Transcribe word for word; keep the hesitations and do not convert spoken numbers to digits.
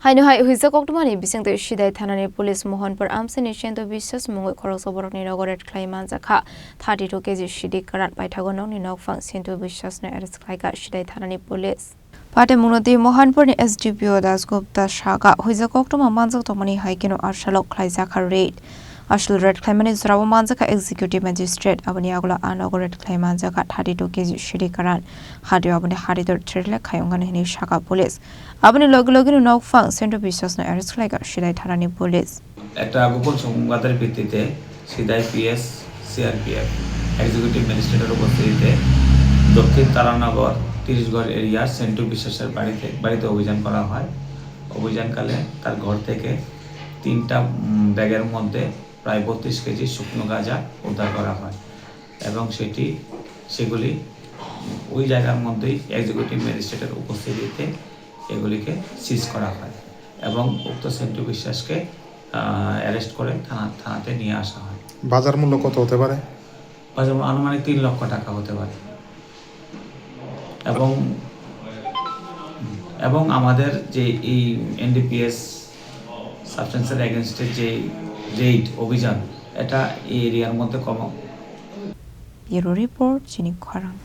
Haino hai huijak koktwmani bisingtwi Sidai thanani police Mohanpur amchaini Sento Biswas mungwi khoroksa borokni nogo raid khlai manjakha thirty two K G sidi kwran paithago nokni nokphang Sento Biswasno arrest khlaikha Sidai thanani police. Patimungno twi Mohanpurni S D P O Das Gupta sakha huijak koktwma manjak tongmani hai kheno asalok khlaijakha raid. Asal raid khlaimani jorao manjakha executive magistrate, aboni yagulo a nogo raid khlai manjakha thirty two K G sidi kwran. Hati aboni hati dor three lakh khai wngkha hinwi sakha police. Aboni logi logino nokphang Sento Biswasno arrest khlaikha Sidai thanani police. একটা গোপন সংবাদের ভিত্তিতে সিদাই PS, CRPF, executive ম্যাজিস্ট্রেটের উপস্থিতিতে দক্ষিণ তারানগর তিরিশ ঘর এরিয়ার সেন্টু বিশ্বাসের বাড়িতে, বাড়িতে অভিযান করা হয়। অভিযানকালে তার ঘর থেকে তিনটা, উম, ব্যাগের মধ্যে প্রায় বত্রিশ কেজি শুকনো গাঁজা উদ্ধার করা হয় এবং সেটি, সেগুলি ওই জায়গার মধ্যেই এক্সিকিউটিভ ম্যাজিস্ট্রেটের উপস্থিতিতে এগুলিকে সিজ করা হয় এবং উক্ত সেন্টু বিশ্বাসকে, আহ, অ্যারেস্ট করে থানা, থানাতে নিয়ে আসা হয়। বাজার মূল্য কত হতে পারে? বাজার মূল্য আনুমানিক তিন লক্ষ টাকা হতে পারে। এবং, এবং আমাদের যে এই এনডিপিএস সাবস্টেন্সের এগেনস্টে যে রেইড অভিযান, এটা এই এরিয়ার মধ্যে কম। Bureau report, Chini Khorang.